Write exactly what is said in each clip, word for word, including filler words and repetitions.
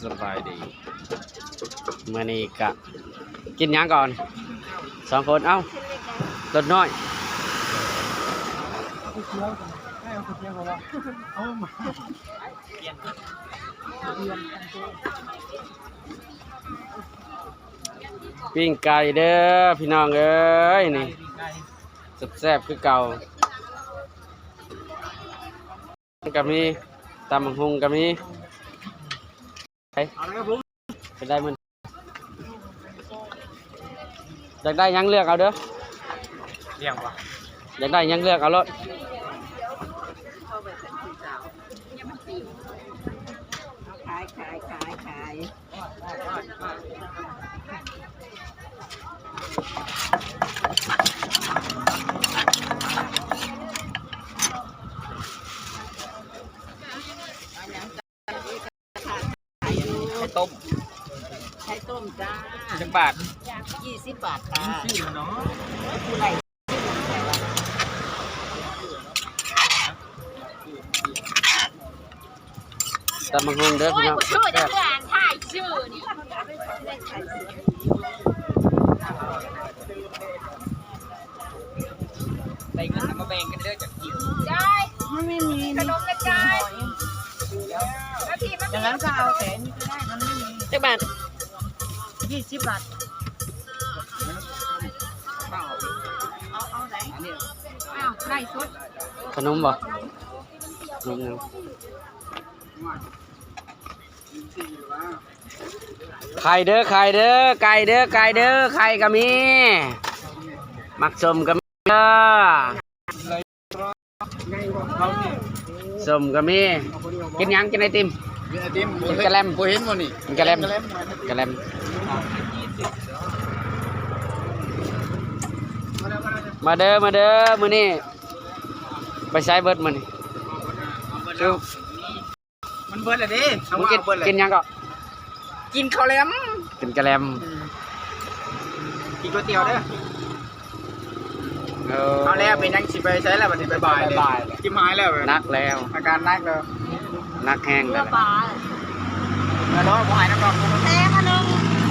สบายดี มื้อนี้กะ กินหยังก่อน สองคน เอ้า รถน้อย ปิ้งไก่เด้อ พี่น้องเอ้ย นี่ แซ่บๆ คือเก่า ก็มี ตำบักหุ่งก็มี ไป เอาเลยครับผม ไปได้มัน อยากได้หยังเลือกเอาเด้อ เลี้ยงวะ อยากได้หยังเลือกเอาโลด ขาย ขาย ขาย ขาย ไข่ต้ม ไข่ต้มจ้า จักบาท ยี่สิบบาทค่ะ ซื้อเนาะ ผู้ใด ตำบักหุ่งเด้อพี่น้อง โอ้ย บ่ชื่อจักเทื่อ อ่านถ่ายชื่อนี่ ได้เงินมาแบ่งกันเด้อจักกิน ยาย มันไม่มี ขนมนะยาย มาพี่ มาพี่ อย่างนั้นก็เอาแต่อันนี้ก็ได้ มันไม่มี จักบาท ยี่สิบบาท เอา เอาไหน อันนี้ อ้าว ไล่สด ขนมบ่ ขนมหนึ่ง ไข่เด้อ ไข่เด้อ ไก่เด้อ ไก่เด้อ ไข่ก็มี หมากส้มก็มีเด้อ ส้มก็มี กินหยัง กินไอติม กินไอติม กินกะแลม บ่เห็นบ่นี่ กินกะแลม กะแลม กะแลม มาเด้อ มาเด้อ มื้อนี้ ไปไสเบิดมื้อนี้ คือ มันเบิดแล้วเด้ มึงกิน เบิดแล้ว กินหยังก็ กินข้าวแลม กินกะแลม อืม กินก๋วยเตี๋ยวเด้อ เออ เอาแล้ว เป็นหยังสิไปไสแล้ว บัดนี้ บ๊ายบายเลย บ๊ายบายเลย จิมหายแล้ว หนักแล้ว อาการหนักแล้ว หนักแฮงแล้ว เรือปลา เรือร้อน บ่หายน้ำร้อน แถมอันหนึ่ง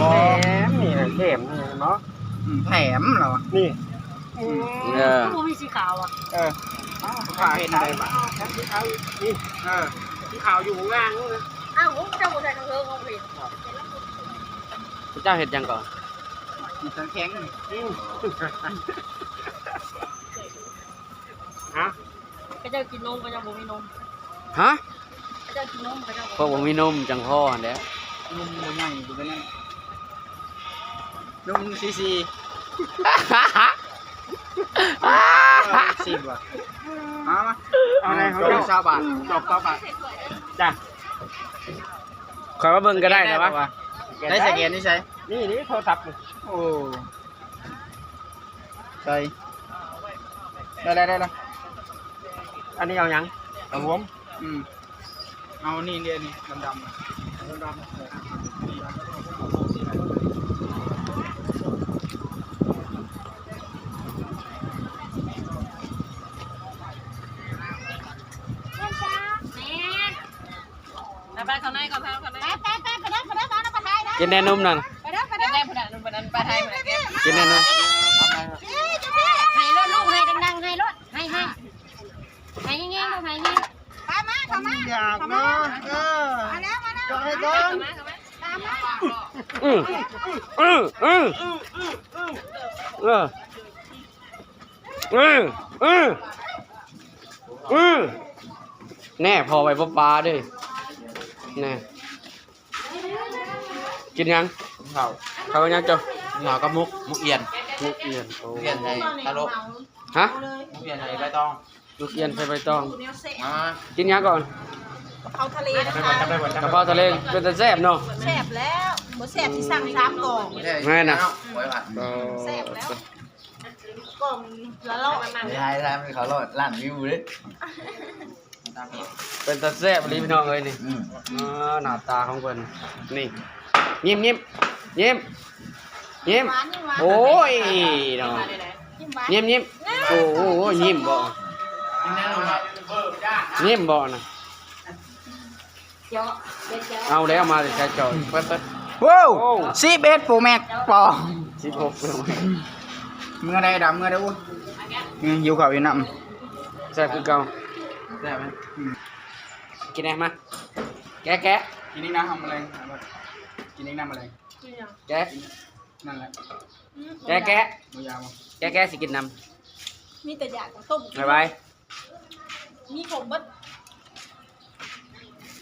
บ่ แถมนี่นะ แถมนี่เนาะ อืม แถมเหรอวะ นี่ อืม เออ มันบ่มีสีขาวอ่ะ เออ อ้าว ผ้าเห็นอะไรบ้าง สีขาวอีก นี่ เออ สีขาวอยู่ข้างล่างนู่นนะ อ้าว เจ้าบ่ใส่กระเทิงเอาไป เจ้าเฮ็ดหยังก่อน น้ำแข็ง อืม ฮะ เขาเจ้ากินนม เขาเจ้าบ่มีนม ฮะ เขาเจ้ากินนม เขาเจ้าบ่ พวกบ่มีนมจังพ่อหั่นแหละ นมบ่ใหญ่อยู่ปานนั้น นมซีซี สิบว่ะ เอามา เอาไหน เอา จอกซาวบาท จอกซาวบาท จ้ะ ข้อยมาเบิ่งก็ได้นะวะ ได้สแกนนี่ใช้ นี่ นี่โทรศัพท์นี่ โอ้ ใส่ ได้แล้ว ได้แล้ว อันนี้เอาหยัง ครับผม อืม เอานี่เรียนนี่ ดำๆ ดำๆ แม่น ไป ไป เข้าในก่อน ไป เข้าใน ไป ไป ไป ไปเด้อ ไปเด้อ ไปเด้อ ไปไทยนะ กินแน่นมนั่น ไปเด้อ ไปเด้อ ไปเด้อ ไปเด้อ ไปไทย ไปเด้อ กินแน่นม ให้รถลูก ให้ดังๆ ให้รถ ให้ ให้ ให้แห้งๆ ลูก ให้แห้ง ไปมา เข้ามา อยาก เข้ามา เนาะ เออ มาแล้ว มาแล้ว อยากให้เบิ่ง เข้ามา เข้ามา ตามมา อือ อือ อือ เออ อือ อือ อือ อือ แน่ พอไว้บ่ปลาเด้ แน่ กินหยัง ข้าว ข้าวหยังเจ้า ข้าวกับหมก หมกเอียน หมกเอียน โอ้ หมกเอียนใส่ตะโล ฮะ หมกเอียนใส่ใบตอง หมกเอียนใส่ใบตอง มา กินหยังก่อน กะเพราทะเลนะคะ กะเพราทะเล เป็นตาแซ่บเนาะ แซ่บแล้ว บ่แซ่บสิสั่งสามกล่อง แม่นน่ะ ไว้ผัด แซ่บแล้ว กล่องละร้อย ไม่ใช่ ร้านเขาร้อย ล้านวิวเลย เป็นตาแซ่บอีหลีพี่น้องเอ้ยนี่ อืม อ่า หน้าตาของเพิ่น นี่ ยิ้ม ยิ้ม ยิ้ม ยิ้ม หวาน หวาน โอ้ย เนาะ ยิ้มหวาน ยิ้ม ยิ้ม โอ้โห ยิ้มบ่ ยิ้มบ่นะ เอาแล้วมาเลยใช้จอยเปิดเปิด ว้าว โอ้ สิบเอ็ดโปรแม็กปอ สิบหก เมื่อใดดำเมื่อใดอุ้ยอืมหิวข้าวอยู่น้ำ แซ่บคือเก่า ได้ไหมอืม กินแน่มาแกะแกะ กินนี่นะทำอะไรกินนี่น้ำอะไร แกะ นั่นแหละ แกะแกะ มายาว แกะแกะสิกินน้ มีแต่อยากกับต้ม ำบายบาย มีขมเบิด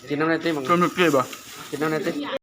กินน้ำในอยติมึง ชวนหนุกเกลือบ่ กินน้ำในอยติ